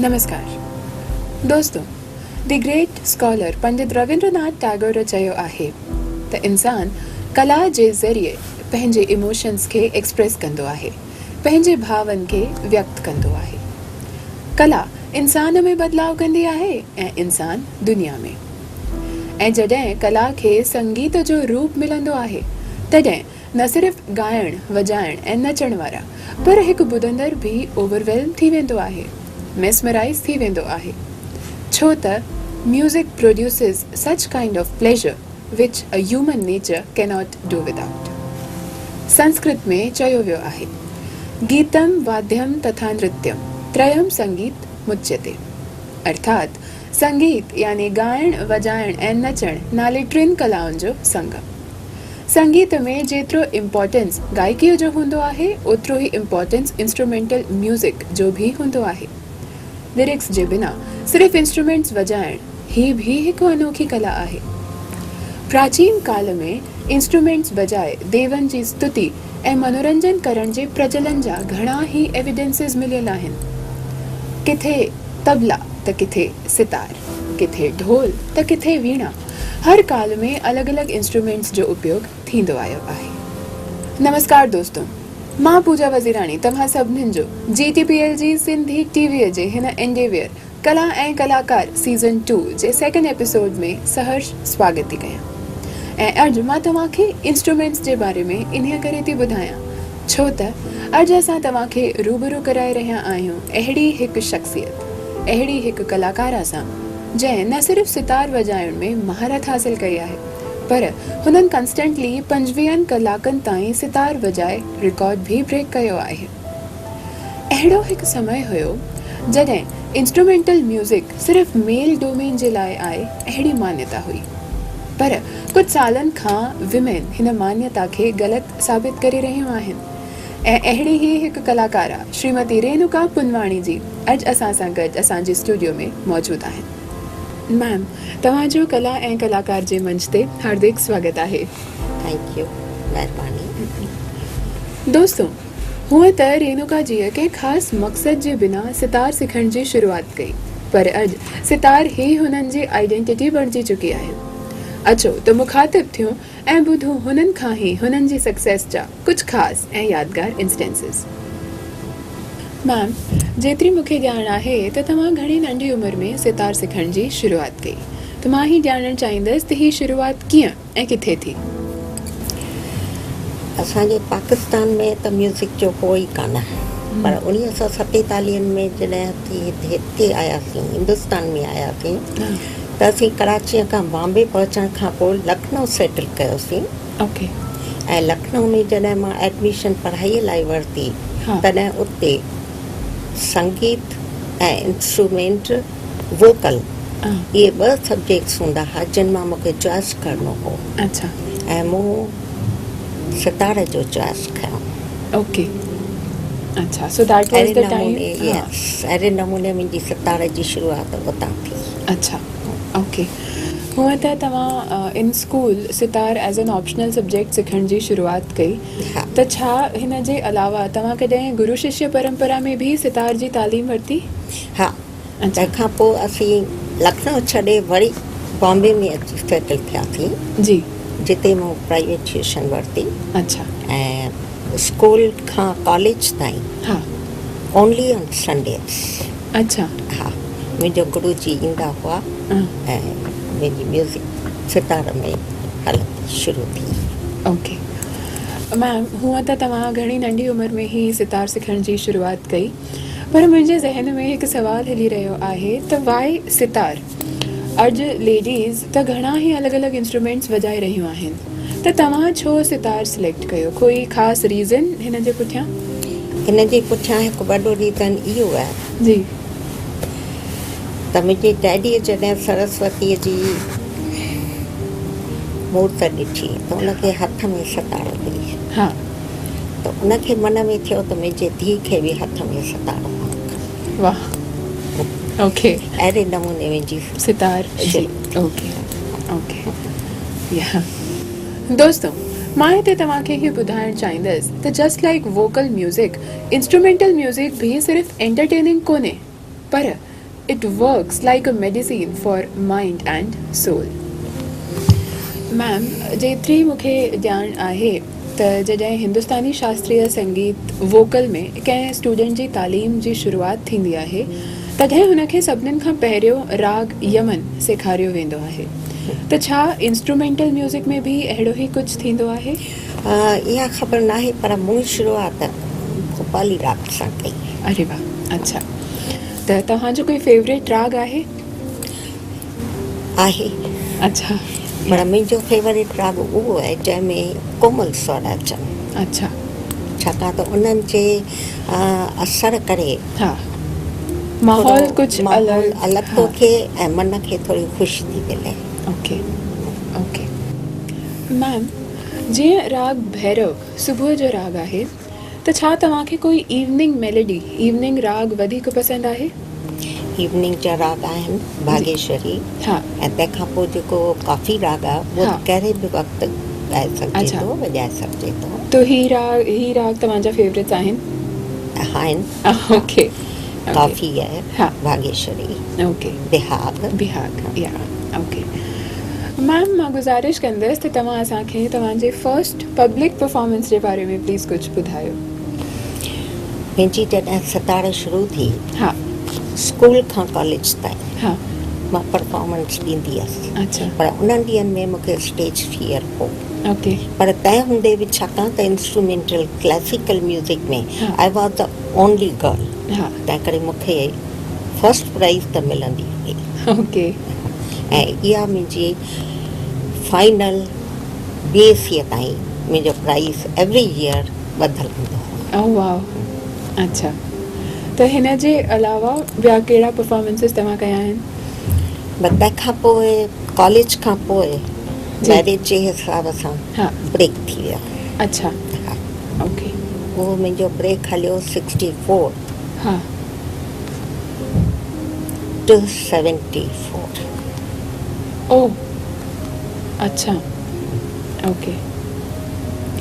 نمسڪار دوستو the great scholar Pandit Rabindranath Tagore چيو آهي ته انسان ڪلا جي ذريعي پنهنجي ايموشنز کي ايڪسپريس ڪندو آهي پنهنجي ڀاون کي ويڪت ڪندو آهي ڪلا انسان ۾ بدلاء ڪندي آهي ۽ انسان دنيا ۾ ۽ جڏهن ڪلا کي سنگيت جو روپ ملندو آهي تڏهن نه صرف ڳائڻ، وڄائڻ ۽ نچڻ وارا پر هڪ ٻڌندڙ به اوور ويلم ٿي ويندو آهي، ميسمرائيز ٿي ويندو آهي. ڇو ته music produces such kind of pleasure which a human nature cannot do without. Sanskrit ۾ چيو ويو آهي، گيتم واديم تٿا نرتيم تريم سنگيت مچيتي. ارٿات سنگيت يعني ڳائڻ، وڄائڻ ۽ نچڻ نالي ٽن ڪلائن جو سنگم. سنگيت ۾ جيترو امپارٽنس گائڪيء جو هوندو آهي اوترو ئي امپارٽنس انسٽرومينٽل ميوزڪ جو به هوندو آهي. لرڪس جي بنا صرف انسٽرومينٽس وڄائڻ هي به هڪ انوکي ڪلا آهي. پراچين ڪال ۾ انسٽرومينٽس بجاء ديون جي ستتي ۽ منورنجن ڪرڻ جي پرچلن جا گهڻا ئي ايويڊنسز مليل آهن. ڪٿي طبلا ته ڪٿي ستار، ڪٿي ڍول ته ڪٿي ويڻا. هر ڪال ۾ الڳ الڳ انسٽرومينٽس جو اپيوگ ٿيندو آيو آهي. نمسڪار دوستو مان پوجا وزيراڻي توهان سڀنين جو جي ٽي پي ايل جي سنڌي ٽي وي جي هن انڊيويئر ڪلا ۽ ڪلاڪار سيزن ٽو جي سيڪنڊ ايپيسوڊ ۾ سهرش سواگت ٿي ڪيان ۽ اڄ مان توهان کي انسٽرومينٽس جي باري ۾ انهيء ڪري ٿي ٻڌايان ڇو ته اڄ اسان توهان کي روبرو ڪرائي رهيا آهيون اهڙي هڪ شخصيت اهڙي هڪ ڪلاڪاره سان جنهن نه صرف ستار وڄائڻ ۾ مهارت حاصل ڪئي آهي پر هنن ڪنسٽنٽلي پنجويهن ڪلاڪن تائين ستار وڄائي رڪارڊ به بريڪ ڪيو آهي. اهڙو هڪ سمي هيو جڏهن انسٽرومينٽل ميوزڪ صرف ميل ڊومين جي لاء آهي اهڙي مانيتا هئي پر ڪجهه سالن کان ويمين هن مانيتا کي غلط ثابت ڪري رهيون آهن ۽ اهڙي ئي هڪ ڪلاڪاره شريمتي رينوڪا پنواڻي جي اڄ اسان سان گڏ اسان جي اسٽوڊيو ۾ موجود آهن. ميم توهان جو ڪلا ۽ ڪلاڪار جي منچ تي هاردڪ سواگت آهي. Thank you مهرباني. دوستو هونئن ته رينوڪا جيء ڪنهن خاص مقصد جي بنا ستار سکڻ جي شروعات ڪئي پر اڄ ستار ئي هنن جي آئيڊينٽيٽي بڻجي چڪي آهي. اچو ته مخاطب ٿيون ۽ ٻڌون هنن کان ئي هنن جي سڪسيس جا ڪجهه خاص ۽ يادگار انسٽنسز. ميم، جيتري مون کي ڄاڻ آهي ته توهان گهڻي ننڍي عمر ۾ ستار سکڻ جي شروعات ڪئي ته مان هي ڄاڻڻ چاهيندس ته هي شروعات ڪيئن ۽ ڪٿي ٿي؟ اسان جي پاڪستان ۾ ته ميوزڪ جو هو ئي ڪانه پر اڻيهه سؤ ستيتاليهن ۾ جڏهن اسين هتي آياسين هندستان ۾ آياسين ته اسين ڪراچيء کان بامبي پهچڻ کان پوء لکنؤ سيٽل ڪيوسين اوڪي. ۽ لکنؤ ۾ جڏهن مان ايڊميشن پڙهائيء لاء ورتي تڏهن اتي سنگيت ۽ انسٽرومينٽ ووڪل اهي ٻه سبجيڪٽس هوندا هئا جن مان مون کي چوائس ڪرڻو هو اڇا. ۽ مون ستار جو چوائس کنيو. اوڪي اڇا سو that was the time. Yes اهڙي نموني منهنجي ستار جي شروعات اتان ٿي. اڇا اوڪي هونئن ته توهان in school sitar as an optional subject سکڻ جي شروعات ڪئي ته ڇا هن جي علاوه توهان ڪڏهن گرو ششيه پرمپرا ۾ به ستار جي تعليم ورتي؟ ها تنهن کان پوء اسين لکنؤ ڇڏي وري بامبي ۾ اچي سيٽل ٿياسين جي جتي مون پرائيويٽ ٽيوشن ورتي. اڇا. ۽ اسڪول کان ڪاليج تائين ها. Only on Sundays. اڇا. ها منهنجو گرو جي ايندا هئا ۽ منهنجي ميوزڪ ستار ۾ هلت شروع ٿي. اوڪي ميم هونئن ته توهان گهڻي ننڍي عمر ۾ ئي ستار سکڻ جي شروعات ڪئي پر منهنجي ذهن ۾ هڪ سوال هلي رهيو آهي ته وائي ستار؟ اڄ ليڊيز ته گهڻا ئي الڳ الڳ انسٽرومينٽس وڄائي رهيون آهن ته توهان ڇو ستار سليڪٽ ڪيو ڪوئي خاص ريزن هن جي پٺيان؟ هن جي پٺيان هڪ وڏو ريزن اهو آهي جي. ته منهنجي ڊيڊيء جڏهن سرسوتيء جي مورت ڏٺي ته ان کي هٿ ۾ ستارو هئي ها. ته ان کي من ۾ ٿيو ته منهنجي ڌيء کي به هٿ ۾ ستارو هئڻ کپي. واھ اوڪي. اهڙي نموني منهنجي ستار جي اوڪي اوڪي يا دوستو مان هتي توهان کي هي ٻڌائڻ چاهيندس ته just like vocal music instrumental music به صرف انٽرٽيننگ ڪونهي پر. It works like a medicine for mind and soul. Ma'am جيتري مون کي ڄاڻ آهي ته جڏهن هندستاني شاستريه سنگيت ووڪل ۾ ڪنهن اسٽوڊنٽ جي تعليم جي شروعات ٿيندي آهي تڏهن هن کي سڀنن کان پهريون راڳ يمن سيکاريو ويندو آهي ته ڇا انسٽرومينٽل ميوزڪ ۾ به اهڙو ئي ڪجهه ٿيندو آهي؟ اها خبر ناهي پر مون شروعات ڀوپالي راڳ سان ڪئي. اري واه اڇا ته توهان جو ڪوئي فيوريٽ راڳ آهي؟ آهي. اڇا. پر منهنجو فيوريٽ راڳ اهو آهي جنهن ۾ ڪومل سور اچن. اڇا. ڇاڪاڻ ته انهن جي اثر ڪري ها ماحول ڪجهه ماحول الڳ ٿو ٿئي ۽ من کي ٿوري خوشي ٿي ملي. اوڪي اوڪي ميم جيئن راڳ ڀيرو صبح جو راڳ آهي ته ڇا توهان کي ڪوئي ايوننگ ميلوڊي، ايوننگ راڳ وڌيڪ پسند آهي؟ ايوننگ جا راڳ آهن ڀاگيشوري ۽ تنهن کان پوء جيڪو ڪافي راڳ آهي اهو ڪهڙي به وقت ڳائي سگهجي ٿو وڄائي سگهجي ٿو. ته هي راڳ هي راڳ توهان جا فيورٽس آهن؟ آهن. اوڪي. ڪافي آهي ڀاگيشوري. اوڪي. بهاگ. بهاگ يا اوڪي. ميم مان گذارش ڪندس ته توهان اسان کي توهان جي فرسٽ پبلڪ پرفارمنس جي باري ۾ پليز ڪجهه ٻڌايو. منهنجي جڏهن ستار شروع ٿي ها. اسڪول کان ڪاليج تائين ها. مان پرفارمنس ڏيندي هيس اڇا. پر انهن ڏينهن ۾ مون کي اسٽيج فيئر هو. اوڪي. پر تنهن هوندي به ڇاڪاڻ ته انسٽرومينٽل ڪلاسيڪل ميوزڪ ۾ ها. I was the only girl ها. تنهن ڪري مون کي فرسٽ پرائز ته ملندي هئي. اوڪي. ۽ اها منهنجي فائنل بي ايس سيء تائين منهنجو پرائز ايوري ييئر وڌل هوندو هو. او واو اڇا ته هن جي علاوه ٻيا ڪهڙا پرفارمنسز توهان ڪيا آهن؟ بس تنهن کان پوء ڪاليج کان پوء ميريج جي حساب سان بريڪ ٿي ويو. اڇا اوڪي. اهو منهنجو بريڪ هليو 64 ها. ٽو 74. او اڇا اوڪي.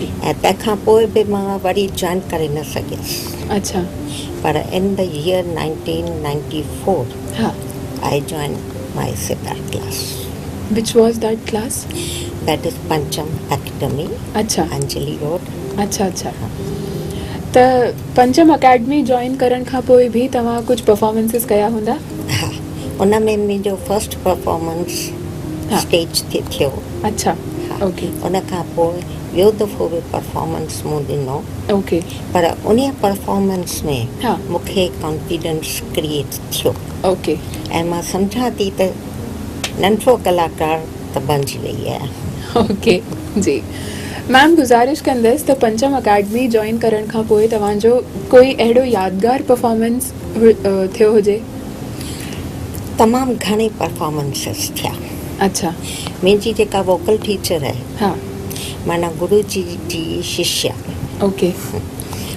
۽ تنهن کان پوء به مان وري جوائن ڪري نه سگهيس. اڇا. پر ان the year 1994 ها. I join my sitar class. Which was that class? That is Pancham academy. اڇا. انجلي روڊ. اڇا اڇا ته پنچم اڪيڊمي جوائن ڪرڻ کان پوء به توهان ڪجهه پرفارمنسز ڪيا هوندا؟ ها ان ۾ منهنجو فرسٽ پرفارمنس اسٽيج تي ٿيو. اڇا اوڪي. ان کان پوء ٻيو دفعو به پرفارمنس مون ڏنو. اوڪي. پر انهيء پرفارمنس ۾ ها. مون کي ڪانفيڊنس ڪريئيٽ ٿيو. اوڪي. ۽ مان سمجهان ٿي ته ننڍڙو ڪلاڪار ته بڻجي وئي آهيان. اوڪي جي ميم گذارش ڪندس ته پنچم اڪيڊمي جوائن ڪرڻ کان پوء توهان جو ڪوئي اهڙو يادگار پرفارمنس ٿيو هجي. تمام گهڻي پرفارمنسز ٿيا. اڇا. منهنجي جيڪا ووڪل ٽيچر آهي ها. معنيٰ گرو جي جي ششيا. اوڪي.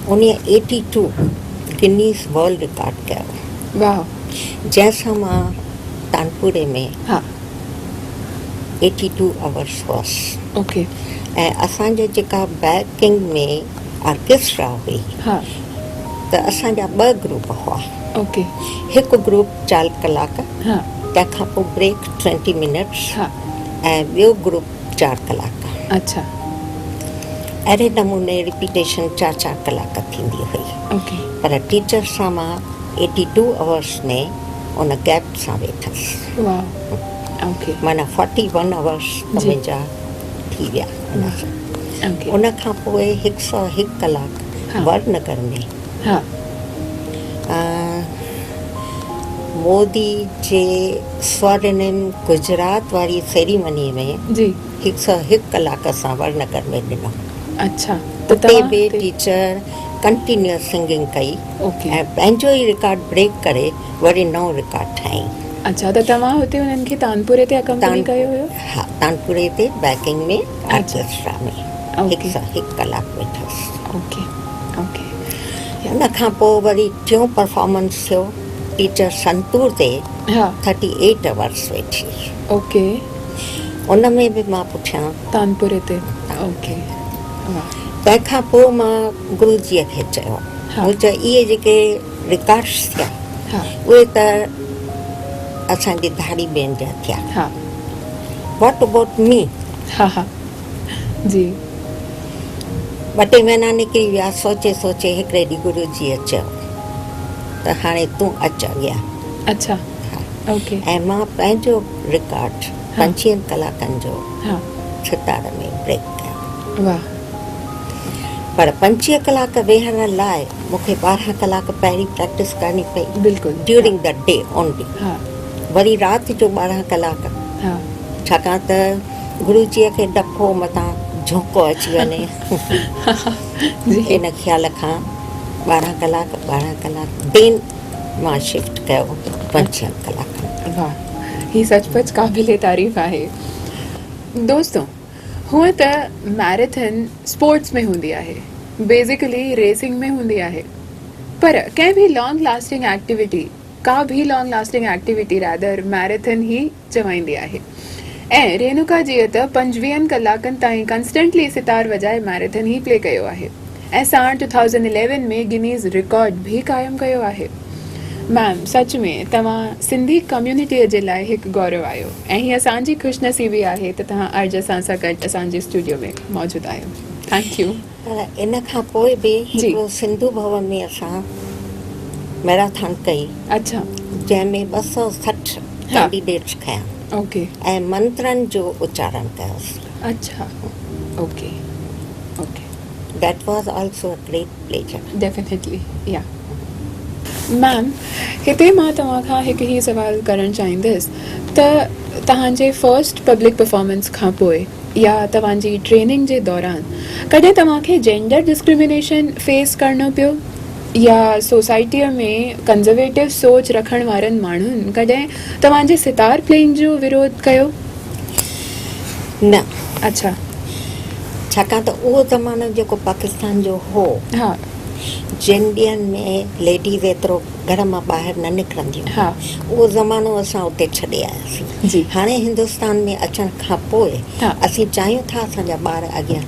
انهيء eighty two Guinness world record ڪيو. واهه. جنهن سان مان تانپوري ۾ ها. ايٽي ٽو آورس هئس. اوڪي. ۽ اسان جو جيڪا بيڪنگ ۾ آرڪسٽرا هئي ها. ته اسان جا ٻه گروپ هئا. اوڪي. هڪ گروپ چار ڪلاڪ ها. تنهن کان پوء بريڪ ٽوئنٽي منٽس ها. ۽ ٻيو گروپ چار ڪلاڪ. اڇا. اهڙي نموني رپيٽيشن چار چار ڪلاڪ ٿيندي هئي. اوڪي. پر ٽيچر سان مان ايٽي ٽو آورس ۾ ان گيپ سان ويٺس. واء اوڪي. معنيٰ فورٽي ون آورس ته منهنجا ٿي ويا ان سان. اوڪي. ان کان پوء هڪ سؤ هڪ ڪلاڪ ورنگر ۾. ها. مودي جي سورنم گجرات واري سيريمني ۾ جي. هڪ سؤ هڪ ڪلاڪ اسان ورنگر ۾ ڏنو. اڇا ته اتي توهان به ٽيچر ڪنٽينيوس سنگنگ ڪئي اوڪي. ۽ پنهنجو ئي رڪارڊ بريڪ ڪري وري نئون رڪارڊ ٺاهيائين. اڇا ته توهان هتي انهن کي تانپوري تي اڪمپني ڪيو هيو؟ ها تانپوري تي بيڪنگ ۾ اڇا. آرڪيسٽرا ۾ هڪ اوڪي. سؤ هڪ ڪلاڪ ويٺس. Okay okay. ان کان پوء وري ٽيون پرفارمنس ٿيو ٽيچر سنتور تي ها. ٿرٽي ايٽ آورس ويٺي. اوڪي. ان ۾ به مان پٺيان. تانپوري تي اوڪي واھ. تنهن کان پوء مان گرو جيء کي چيو ها. مون چيو اهي جيڪي رڪارڊس ٿيا ها. اهي ته اسان جي ڌاري بينڊ جا ٿيا. ها. واٽ ابائوٽ مي؟ ها ها جي. ٻه ٽي مهينا نڪري ويا، سوچي سوچي هڪڙي ڏينهن گرو جيء چيو ته هاڻي تون اچ اڳيان. اڇا. ها. اوڪي. ۽ مان پنهنجو رڪارڊ 25 ڪلاڪن جو ها. ستار ۾ بريڪ ڪيو. واهه. پر 25 ڪلاڪ ويهڻ لاء مون کي 12 ڪلاڪ پهرين پريڪٽس ڪرڻي پئي. بلڪل. During the D only. ها. وري رات جو 12 ڪلاڪ. ها. ڇاڪاڻ ته گرو جيء کي ڊپ هو متان جهونڪو اچي وڃي. جي. ان خيال کان 12 ڪلاڪ 12 ڪلاڪ دين مان شفٽ ڪيو 25 ڪلاڪن. واهه، هي سچ پچ قابل تعريف آهي. دوستو، هونء ته ميراٿن اسپورٽس ۾ هوندي آهي، بيسيڪلي ريسنگ ۾ هوندي آهي، پر ڪنهن به لانگ لاسٽنگ ايڪٽيوٽي، ڪا به long lasting activity rather marathon ئي چوائيندي آهي. ۽ رينوڪا جيئن ته 25 ڪلاڪن تائين ڪنسٽنٽلي ستار وڄائي ميراٿن ئي پلي ڪيو آهي ۽ ساڻ 2011 ۾ گنيز رڪارڊ به قائم ڪيو آهي. ميم سچ ۾ توهان سنڌي ڪميونٽيء جي لاء هڪ گورو آهيو ۽ هي اسان جي خوش نصيبي آهي ته توهان اڄ اسان سان گڏ اسان جي اسٽوڊيو ۾ موجود آهيو. Thank you. پر ان کان پوء به جي. هڪڙو سنڌو ڀون ۾ اسان ميراٿان ڪئي. اڇا. جنهن ۾ 260 ها. ڪينڊيڊيٽس کنيا. اوڪي. ۽ منترن جو اچارڻ ڪيوسين. اڇا okay okay. That was also a great pleasure. Definitely yeah. Ma'am هتي مان توهان کان هڪ هي سوال ڪرڻ چاهيندس ته توهان جي فرسٽ پبلڪ پرفارمنس کان پوء يا توهان جي ٽريننگ جي دوران ڪڏهن توهان کي جينڊر ڊسڪرمينيشن فيس ڪرڻو پيو يا سوسائٽيء ۾ ڪنزرويٽو سوچ رکڻ وارن ماڻهن ڪڏهن توهان جي ستار پليئنگ جو وروڌ ڪيو؟ نه. اڇا. ڇاڪاڻ ته اهو زمانو جيڪو پاڪستان جو هو. ها. جن ڏينهن ۾ ليڊيز ايترو گهر مان ٻاهر نه نڪرنديون هيون. ها. اهو زمانو اسان اتي ڇڏي آياسين. جي. هاڻي هندستان ۾ اچڻ کان پوء ها. اسين چاهيون ٿا اسان جا ٻار اڳيان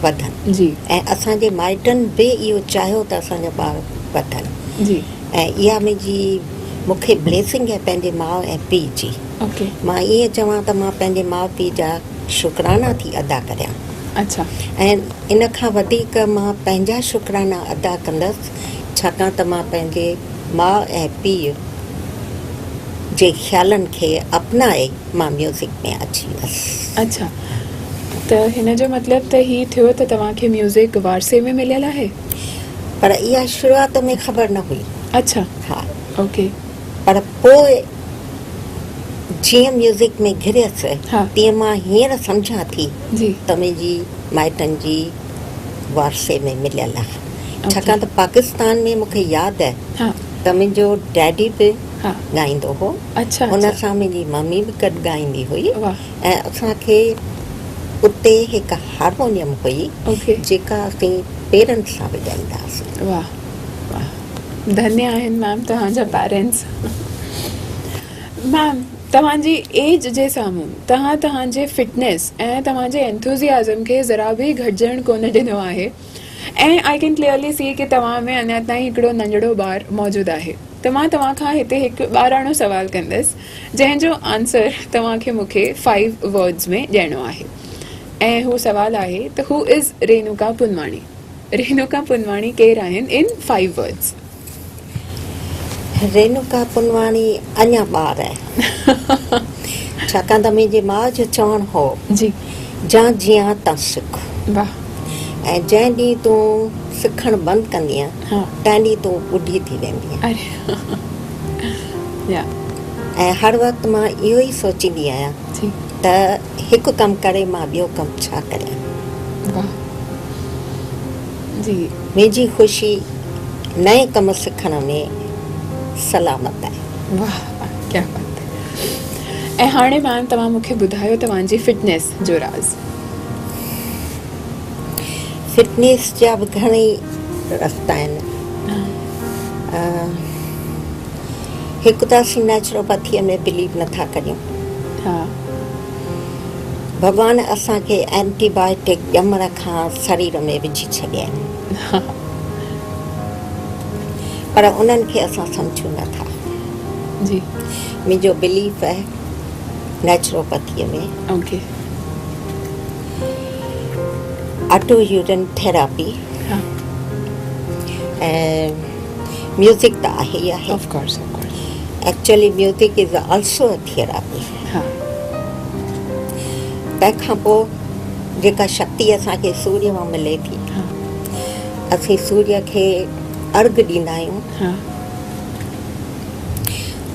وڌن. جي. ۽ اسان جي مائٽن به اهو چاهيو ته اسان جا ٻار وڌن. جي. ۽ اها منهنجي مون کي بليسنگ آهي پنهنجي ماء ۽ پيء جي. اوڪي. مان ائين چوان ته مان پنهنجي ماء پيء جا شڪرانا ٿي ادا ڪريان. اڇا. ۽ ان کان وڌيڪ مان پنهنجا شڪرانا ادا ڪندس ڇاڪاڻ ته مان پنهنجي ماء ۽ پيء جي خيالن کي اپنائي مان ميوزڪ ۾ اچي ويس. اڇا ته هن جو مطلب ته هي ٿيو ته توهان کي ميوزڪ وارثي ۾ مليل آهي؟ پر اها شروعات ۾ خبر نه هئي. اڇا. ها. اوڪي. پر پوء جيئن ميوزڪ ۾ گهريس ها. تيئن مان هينئر سمجهان ٿي جي. ته منهنجي مائٽن جي وارثي ۾ مليل آهي. اوڪي. ڇاڪاڻ ته پاڪستان ۾ مون کي ياد آهي ها. ته منهنجو ڊيڊي به ها. ڳائيندو هو. اڇا هن اڇا. سان منهنجي ممي به گڏ ڳائيندي هئي واهه. ۽ اسان کي اتي هڪ هارمونيم هئي اوڪي. جيڪا اسين پيرن سان وڄائيندا هئاسين. واهه واهه. ڌنيه آهن ميم توهان جا پيرنٽس. ميم توهان جي ايج جي سامهون توهان توهان جي فٽنيس ۽ توهان جي انٿوزيازم کي ذرا به گهٽجڻ ڪونه ڏنو آهي ۽ I can clearly سي ڪي توهان ۾ اڃا تائين هڪڙو ننڍڙو ٻار موجود آهي ته مان توهان کان هتي هڪ ٻاراڻو سوال ڪندس جنهن جو آنسر توهان کي مون کي فائيو ورڊز ۾ ڏيڻو آهي ۽ هو سوال آهي ته هو از رينوڪا پنواڻي رينوڪا پنواڻي ڪير آهن ان فائيو ورڊز. رينوڪا پنواڻي اڃا ٻار آهي. ڇاڪاڻ ته منهنجي ماء جو چوڻ هو، جي. جان جيان تان سک. واهه. ۽ جنهن ڏينهن تون سکڻ بند ڪندينء، ها. تنهن ڏينهن تون ٻڍي ٿي ويندينء. اري يا. ۽ هر وقت مان اهو ئي سوچيندي آهيان جي. ته هڪ ڪم ڪري مان ٻيو ڪم ڇا ڪريان. واهه. جي. منهنجي خوشي نئين ڪم سکڻ ۾ سلامت آهي. واھ واھ ڪيا بات هي. ۽ هاڻي ميم توهان مون کي ٻڌايو توهان جي فٽنيس جو راز. فٽنيس جا به گهڻئي رستا آهن. هڪ ته اسين نيچروپيٿيء ۾ بليو نٿا ڪريون. ها. ڀڳوان اسان کي اينٽي بايوٽڪ ڄمڻ کان سرير ۾ وجهي ڇڏيا آهن. پر انهن کي اسان سمجهون نه ٿا. جي. منهنجو بليف آهي نيچروپيٿيء ۾. اوڪي. Auto urine therapy. ها. ۽ ميوزڪ ته آهي ئي آهي. Of course of course. Actually music is also a therapy. ها. تنهن کان پوء جيڪا شڪتي اسان کي سوريه مان ملي ٿي. ها. اسين سوريه کي ارگ ڏيندا آهيون. ها.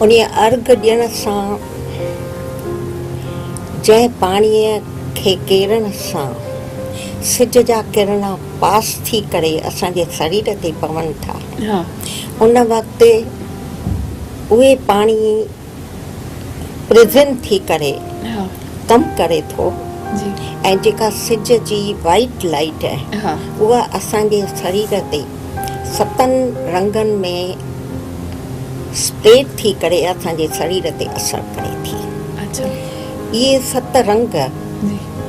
انهيء ارگ ڏيڻ سان جنهن پاڻيء کي ڪيرڻ سان سج جا ڪرڻا پاس ٿي ڪري اسان جي سرير تي پون ٿا، ان وقت اهي پاڻي پرزن ٿي ڪري ڪم ڪري ٿو ۽ جيڪا سج جي وائيٽ لائيٽ آهي اها اسان جي سرير تي ستن رنگن ۾ اسپريڊ ٿي ڪري اسان جي سرير تي اثر ڪري ٿي. اهي ست رنگ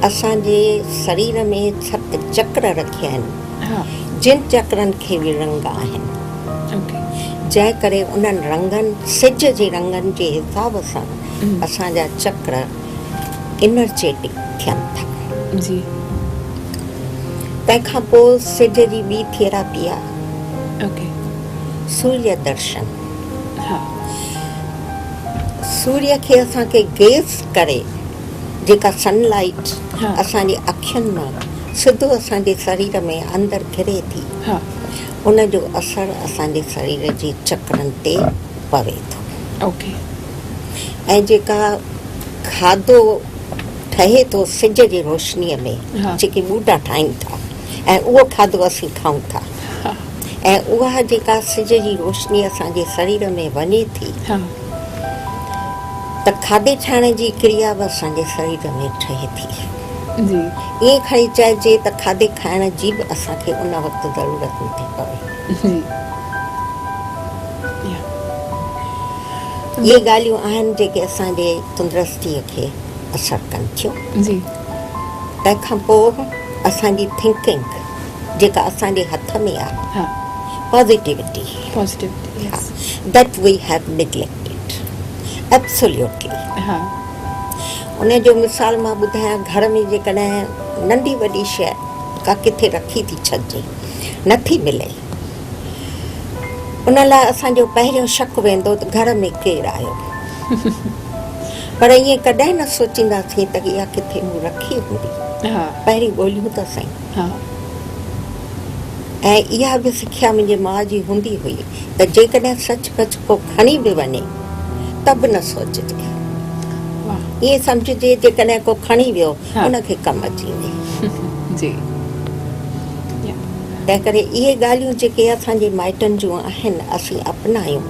اسان جي سرير ۾ ست چڪر رکيا آهن جن چڪرن کي به رنگ آهن جنهن ڪري انهن رنگن سج جي رنگن جي حساب سان اسان جا چڪر انرجيٽڪ ٿين ٿا. جي. تنهن کان پوء سج جي ٻي ٿيراپي آ. اوڪي. سوريه درشن. ها. سوريه کي اسان کي گيز ڪري جيڪا سن لائيٽ اسان جي اکين مان سڌو اسان جي سرير ۾ اندر گهري ٿي. ها. ان جو اثر اسان جي سرير جي چڪرن تي پوي ٿو. اوڪي. ۽ جيڪا کاڌو ٺهي ٿو سج جي روشنيء ۾ جيڪي ٻوٽا ٺاهين ٿا ۽ اهو کاڌو اسين کائون ٿا ۽ اها جيڪا سج جي روشني اسان جي سرير ۾ وڃي ٿي ته کاڌي ٺاهڻ جي ڪريا به اسان جي سرير ۾ ٺهي ٿي. ائين کڻي چئجي ته کاڌي کائڻ جي به اسان کي ان وقت ضرورت نٿي پوي. اهي ڳالهيون آهن جيڪي اسان جي تندرستيء کي اثر ڪن ٿيون. جي. تنهن کان پوء اسان جي ٿنڪنگ جيڪا اسان جي هٿ ۾ آهي. ها. Positivity. Positivity, yes. That we have neglected absolutely. ها. ان جو مثال مان ٻڌايان گهر ۾ جيڪڏهن ننڍي وڏي شيء ڪا ڪٿي رکي ٿي ڇڏجي نٿي ملي. ان لاء اسان جو پهريون شڪ ويندو ته گهر ۾ ڪير آيو. پر ائين ڪڏهن نه سوچينداسين ته اها ڪٿي مون رکي هوندي. پهرين ڳوليون ته سهي. ۽ اها به سکيا منهنجي ماء جي هوندي هئي ته جيڪڏهن سچ پچ ڪو کڻي به وڃي ته به نه سوچجي. ائين سمجهجي جيڪڏهن ڪو کڻي ويو ان کي ڪم اچي وڃي. تنهن ڪري اهي ڳالهيون جيڪي اسان جي مائٽن جون آهن اسين اپنايون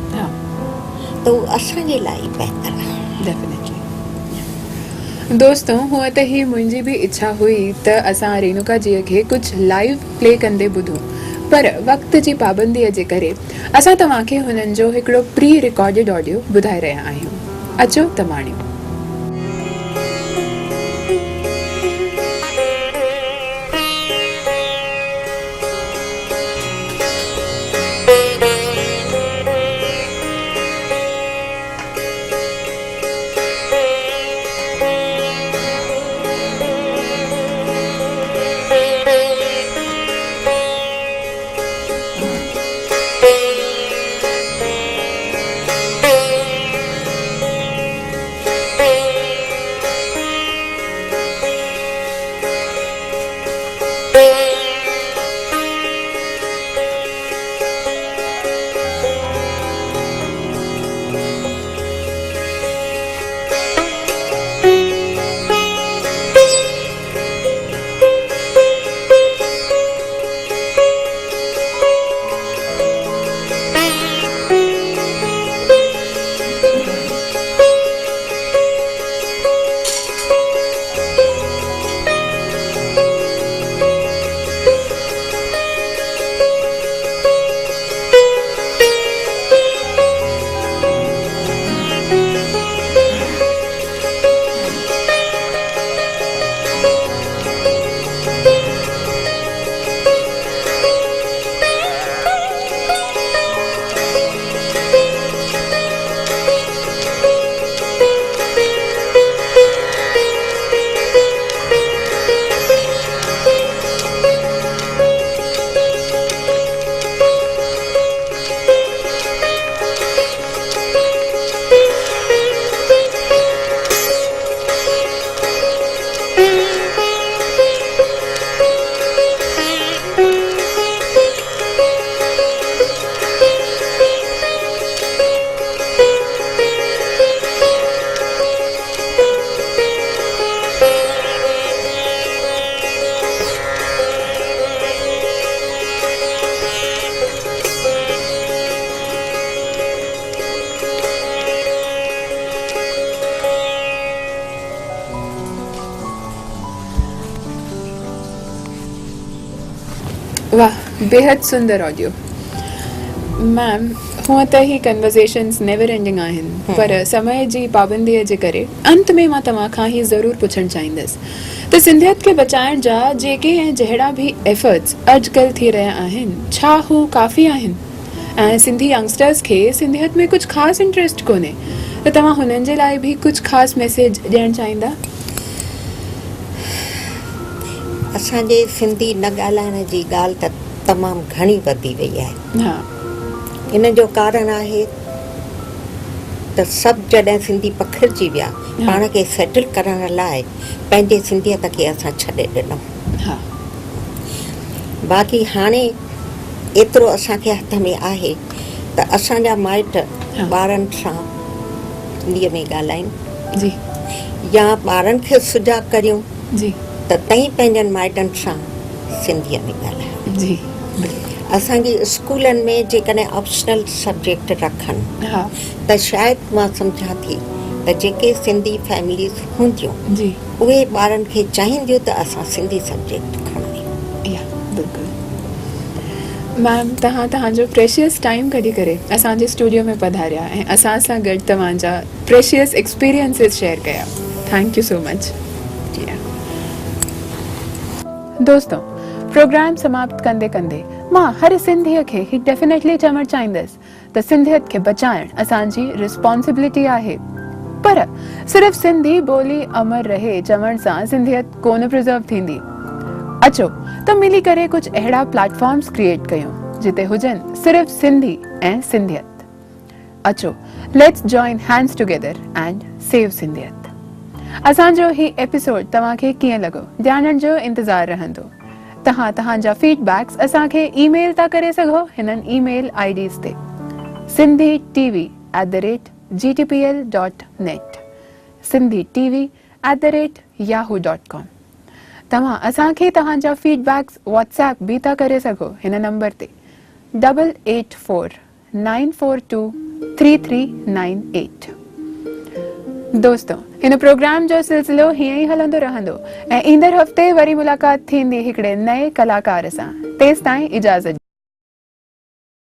ته اهو اسان جي لاء ئي بهتر آهي. ڊيفينيٽلي دوستو هونء ته هي منهنجي به اڇا هئي ته اسان رينوڪا جيء کي ڪجهه لائيو پلي ڪندي ٻڌون پر وقت جي پابنديء جي ڪري اسان توهان کي هنن جو هڪڙو پري رڪارڊيڊ آڊيو ٻڌائي رهيا آهيون اچو ته ماڻيون. واه بيحد سندر آڊيو. ميم هونء ته هي ڪنورزيشنز نيور اينڊنگ آهن پر سمي جي پابنديء جي ڪري انت ۾ مان توهان کان هي ضرور پڇڻ چاهيندس ته سنڌيت کي بچائڻ جا جيڪي ۽ جهڙا به ايفرٽس اڄ ڪلهه ٿي رهيا آهن ڇا هو ڪافي آهن ۽ سنڌي ينگسٽرز کي سنڌيت ۾ ڪجهه خاص انٽريسٽ ڪونهي ته توهان هنن جي لاء به ڪجهه خاص ميسيج ڏيڻ چاهيندا؟ اسان جي سنڌي نه ڳالهائڻ جي ڳالهه ته تمام گهڻي وڌي وئي آهي. ان جو ڪارڻ آهي ته سڀ جڏهن سنڌي پکڙجي ويا، پاڻ کي سيٽل ڪرڻ لاء پنهنجي سنڌيت کي اسان ڇڏي ڏنو. باقي هاڻي ايترو اسان کي هٿ ۾ آهي ته اسان جا مائٽ ٻارن سان سنڌيء ۾ ڳالهائين يا ٻارن کي سجاڳ ڪريون ته تئين پنهنجن مائٽن سان سنڌيء ۾ ڳالهايو. جي بلڪل. اسان جي اسڪولن ۾ جيڪڏهن آپشنل سبجيڪٽ رکن ته شايد مان سمجهان ٿي ته جيڪي سنڌي فيمليز هونديون اهي ٻارن کي چاهينديون ته اسان سنڌي سبجيڪٽ کڻايون. يا بلڪل ميم توهان توهان جو پريشيس ٽائيم ڪڍي ڪري اسان جي اسٽوڊيو ۾ پڌاريا ۽ اسان سان گڏ توهان جا پريشيس ايڪسپيرينسز شيئر ڪيا thank you سو مچ. جي ها دوستو پروگرام سماپت ڪندي ڪندي مان هر سنڌيء کي هي ڊيفينيٽلي چوڻ چاهيندس ته سنڌيت کي بچائڻ اسان جي ريسپانسبلٽي آهي پر صرف سنڌي ٻولي امر رهي چوڻ سان سنڌيت ڪونه پرزرو ٿيندي اچو ته ملي ڪري ڪجهه اهڙا پليٽفارمز ڪريئيٽ ڪيون جتي هجن صرف سنڌي ۽ سنڌيت. اچو let's join hands together and save Sindhiyat. اسان جو هي ايپيسوڊ توهان کي ڪيئن لڳو ڄاڻڻ جو انتظار رهندو. توهان توهان جا فيڊ بيڪس اسان کي اي ميل ٿا ڪري سگهو هنن اي ميل I Ds تي Sindhi T V at the rate G T P L dot net Sindhi T V at the rate Yahoo dot com توهان اسان کي توهان جا فيڊ بيڪس واٽس ايپ به ٿا ڪري سگهو هن نمبر تي double eight four nine four two three three nine eight دوستو هن پروگرام جو سلسلو هيئن ئي هلندو رهندو ۽ ايندڙ هفتي وري ملاقات ٿيندي هڪڙي نئين ڪلاڪار سان تيستائين اجازت.